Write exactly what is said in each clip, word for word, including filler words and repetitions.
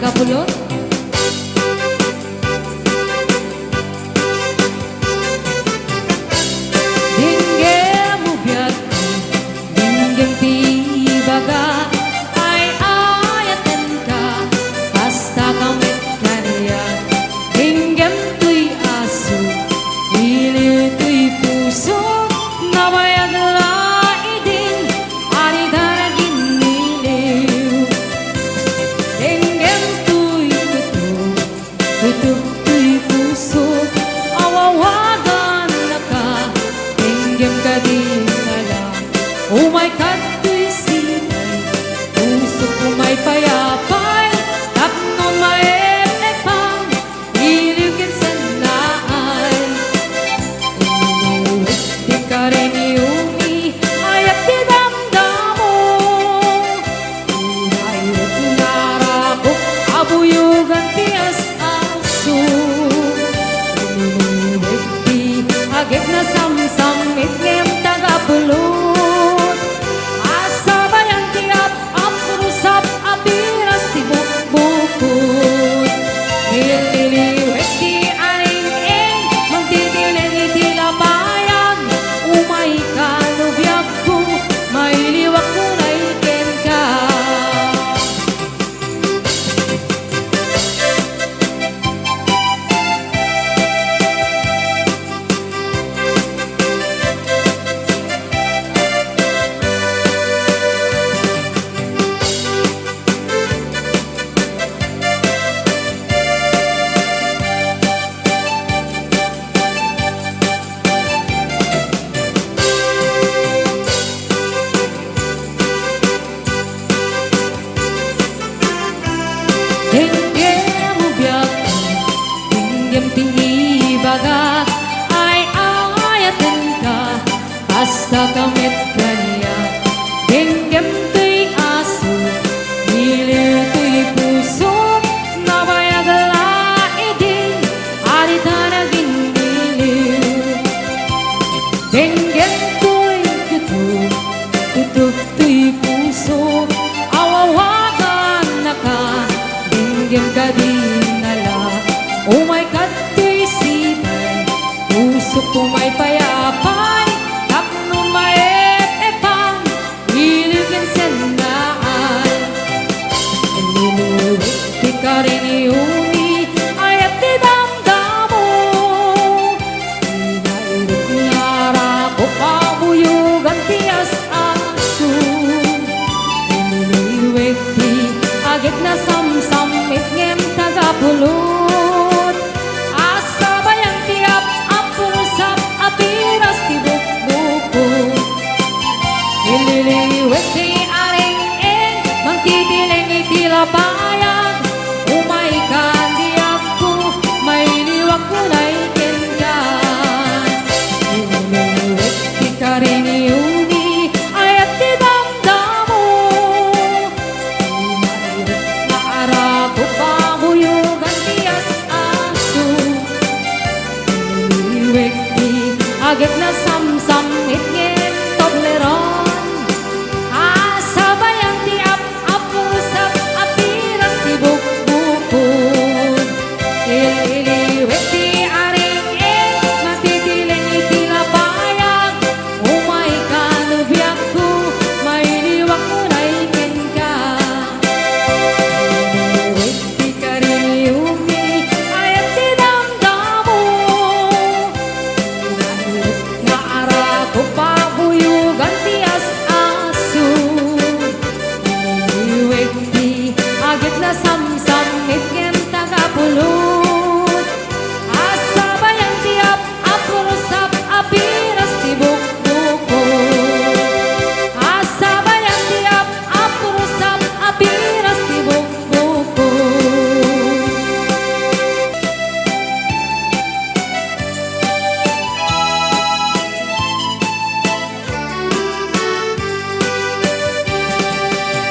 Kapulot. Denggem mo biag, denggem ti ibaga, ay-ayatenka, kasta ka met kaniak. Denggem toy aso, iliw toy puso, nabayag la idin, ari daraginniliw. Denggem toy kuto, kuto toy puso, awawagannaka, denggem kadin a la. Umay kadtoy sipay, pusok umay pay apay, tapno maep-epan, iliw ken sennaay. Iliwek ti kariniyomi, ayat ti damdamo. Iliwek nga arakok a buyogan ti as-aso. Iliwek ti agek nasamsammit ngem tagapulot. Asabayan ti ap-, aprusap a piras ti bukbukod. Ililiwek ti aring-eng, mangtitileng iti lapayag. Umayka no biagko, mailiwak unay kenka. Denggem mo biag, denggem ti ibaga, ay-ayatenka, kasta ka met kaniak. Denggem toy aso, iliw toy puso, nabayag la idin, ari daraginniliw. Denggem toy kuto, kuto toy puso, awawagannaka, denggem kadin a la. Umay kadtoy sipay, pusok umay pay apay, tapno maep-epan, iliw ken sennaay. Iliwek ti kariniyomi, ayat ti damdamo. Inairep nga arakok a buyogan ti as-aso. Iliwek ti agek nasamsammit ngem tagapulot. Asabayan ti ap-, aprusap a piras ti bukbukod. Ililiwek ti aring-eng, mangtitileng iti lapayag. Umayka diakko, mailiwak unay kenka. Ililiwek ti kariniyomi, ayat ti damdamo. Umayka nga arakok a buyogan ti as-aso. Iliwek ti agek nasamsammit ngem tubleron. Asabayan ti ap-, aprusap a piras ti bukbukod. Ililiwek ti aring-eng, mangtitileng iti lapayag. Umayka no biagko, mailiwak unay kenka. Iliwek ti kariniyomi, ayat ti damdamo. Inairep nga arakok a buyogan ti as-aso. Iliwek ti agek nasamsammit ngem tagapulot. Asabayan ti ap-, aprusap a piras ti bukbukod. Asabayan ti ap-, aprusap a piras ti bukbukod.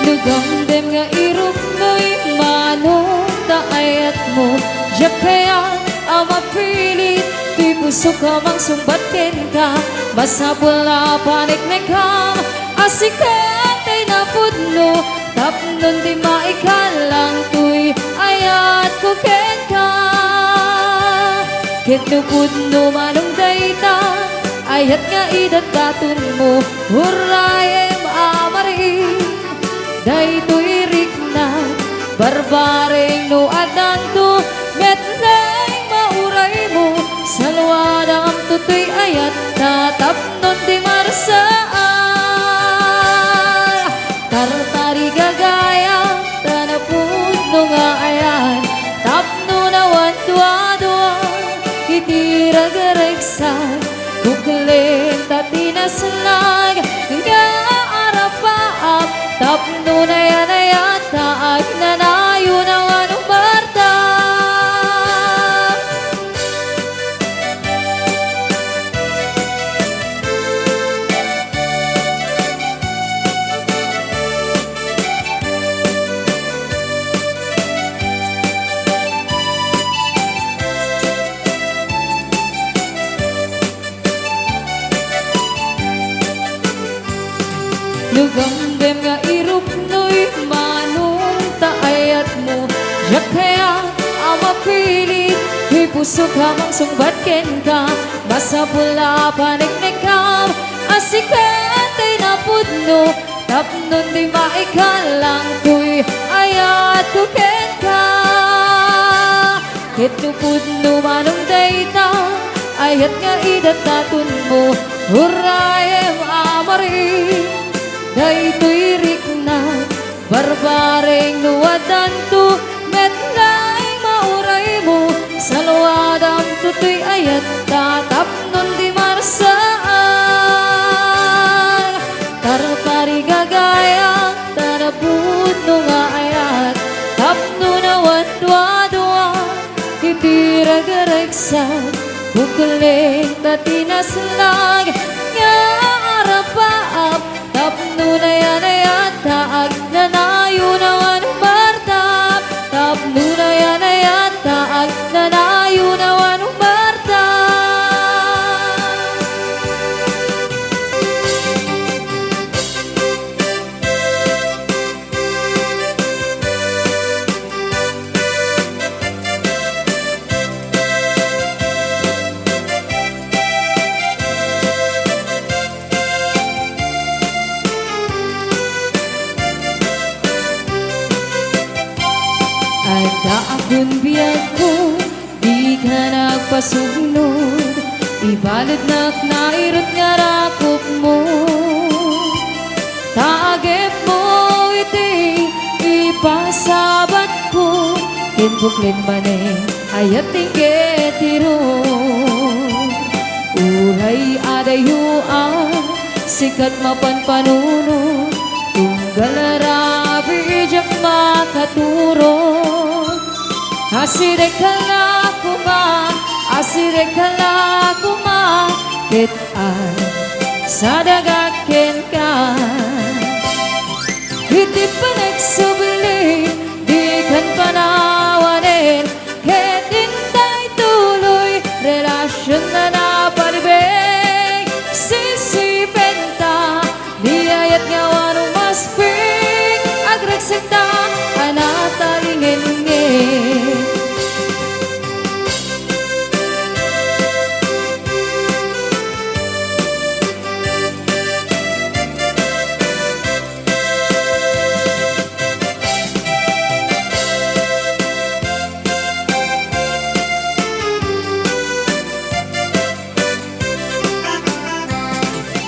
No damdem nga iruknoy manong ta ayatmo, diak kayat a mapilit, toy pusok a mangsungbat kenka. Masapul a paneknekam a sika tay napudno, tapno di maikallang toy Ket no pudno manong dayta, ayat nga idatdatonmo, urayem a marim. Daytoy rikna, barbareng no addanto, met laeng mauraymo, saluadam toy ayat, ta tapnon di marsaan. Tartarigagayam, ta napudno nga ayan, tapno nawan duadua, iti ragregsan, buklen ta tinaslag, nga arapaap, tapno nayan-ayan, ta agnanayon awan umbarta. No gamgam nga iruknoy, manong ta ayatmo, diak kayat a mapilit, ti pusok a mangsungbat kenka, masapul a paneknekam, a sika tay napudno, tapno di maikallang toy ayatko kenka. Ket no pudno manong dayta, ayat nga idatdatonmo, urayem a marim. Daytoy rikna, barbareng no addanto, met laeng mauraymo, saluadam toy ayat, ta tapnon di marsaan. Tartarigagayam, ta napudno nga ayat, tapno nawan duadua, iti ragregsan, buklen ta tinaslag, nga arapaap, tapno nayan-ayan, ta agnanayon awan umbarta, tapno nayan-ayan, ta agnanayon awan umbarta. Adda akon biagko, dika nagpasugnod, ibalednak nairet nga rakupmo. Ta agepmo iti ipasabatko, ken buklen manen ayat ti ketiro. Uray adayo a sikat mapanpanunot, tunggal rabii diak makaturog. Asideg la koma, asideg la koma, ket agsadagak kenka. Iti panagsubli, dikan panawanen, ket intay tuloy, relasion a napalibeg, sisipenta, ni ayat nga awan umasping, agregsenta a natalingengen.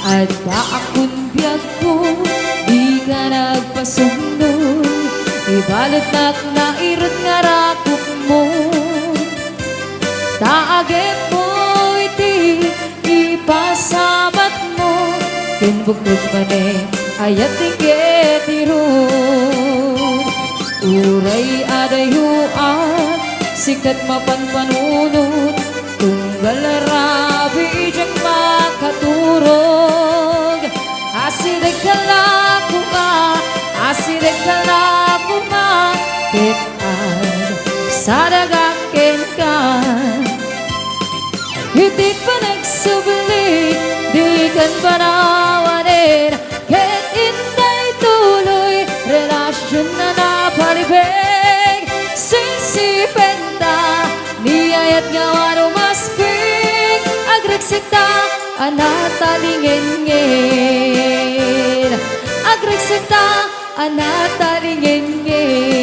Adda akon biagko, dika nagpasugnod, ibalednak nairet nga rakupmo. Ta agepmo iti ipasabatmo, ken bukod manen ayat ti ketiro. Uray adayo a sikat mapanpanunot, tunggal rabii diak makaturog. Asideg la koma, asideg la koma, ket agsadagak kenka. Iti panagsubli, dikan panawanen, ket intay tuloy, relasion a napalibeg, sisipenta, ni ayat nga awan umasping, a natalingenngen. Agreksekta a natalingenngen.